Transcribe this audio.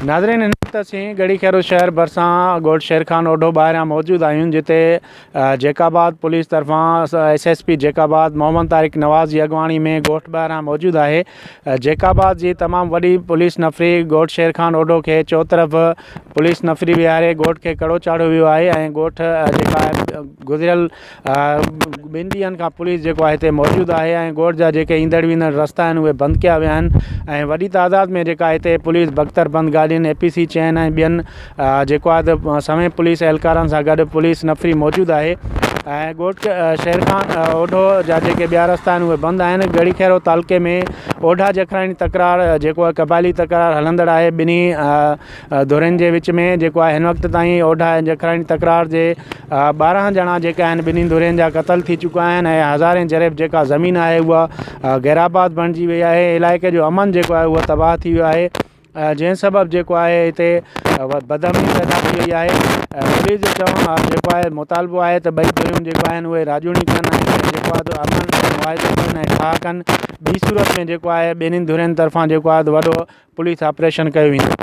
ناظرين هن وقت اسين ڳڙهي خيرو شهر ڀرسان ڳوٺ شير خان اوڍو ٻاهريان موجود آهيون جتي جيڪب آباد پوليس طرفان S S P Jacobabad Muhammad Tariq Nawaz جي اڳواڻي ۾ ڳوٺ ٻاهران موجود آهي جيڪب آباد جي تمام وڏي پوليس نفري ڳوٺ شير خان اوڍو کي چوطرف پوليس نفري ويهاري ڳوٺ کي ڪڙو چاڙهيو ويو آهي ۽ ڳوٺ جيڪا گذريل ٻن ڏينهن کان پوليس جيڪو آهي هتي موجود آهي ۽ ڳوٺ جا جيڪي ايندڙ ويندڙ رستا آهن اهي بند ڪيا ويا آهن ۽ وڏي تعداد ۾ جيڪا هتي پوليس بڪتر بند گاڏين اي پي سي چئن ۽ ٻين جيڪو آهي ته سوين پوليس اهلڪارن سان گڏ پوليس نفري موجود آهي ۽ ڳوٺ شير خان اوڍو جا جيڪي ٻيا رستا آهن اهي بند آهن ڳڙهي خيرو تعلقي ۾ اوڍا جکراڻي تڪرار جيڪو آهي قبائلي تڪرار هلندڙ آهي ٻنهي ڌرين جي وچ ۾ جيڪو آهي هن وقت تائين اوڍا ۽ جکراڻي تڪرار جي 12 ڄڻا جيڪي آهن ٻنهي ڌرين جا قتل ٿي چڪا آهن ۽ هزارين جريب جيڪا زمين آهي اها غيرآباد بڻجي وئي آهي علائقي جو امن جيڪو آهي اهو تباهه ٿي ويو آهي جنهن سبب جيڪو آهي هتي بدامني پيدا ٿي وئي آهي پوليس جو چوڻ جيڪو آهي مطالبو آهي ته ٻئي ڌريون جيڪو آهن اهي راڄوڻي ڪن ۽ جيڪو آهي امن معاهدو ڪن ۽ ٺاهه ڪن ٻي صورت ۾ جيڪو آهي ٻنهي ڌرين طرفان جيڪو آهي وڏو پوليس آپريشن ڪيو ويندو.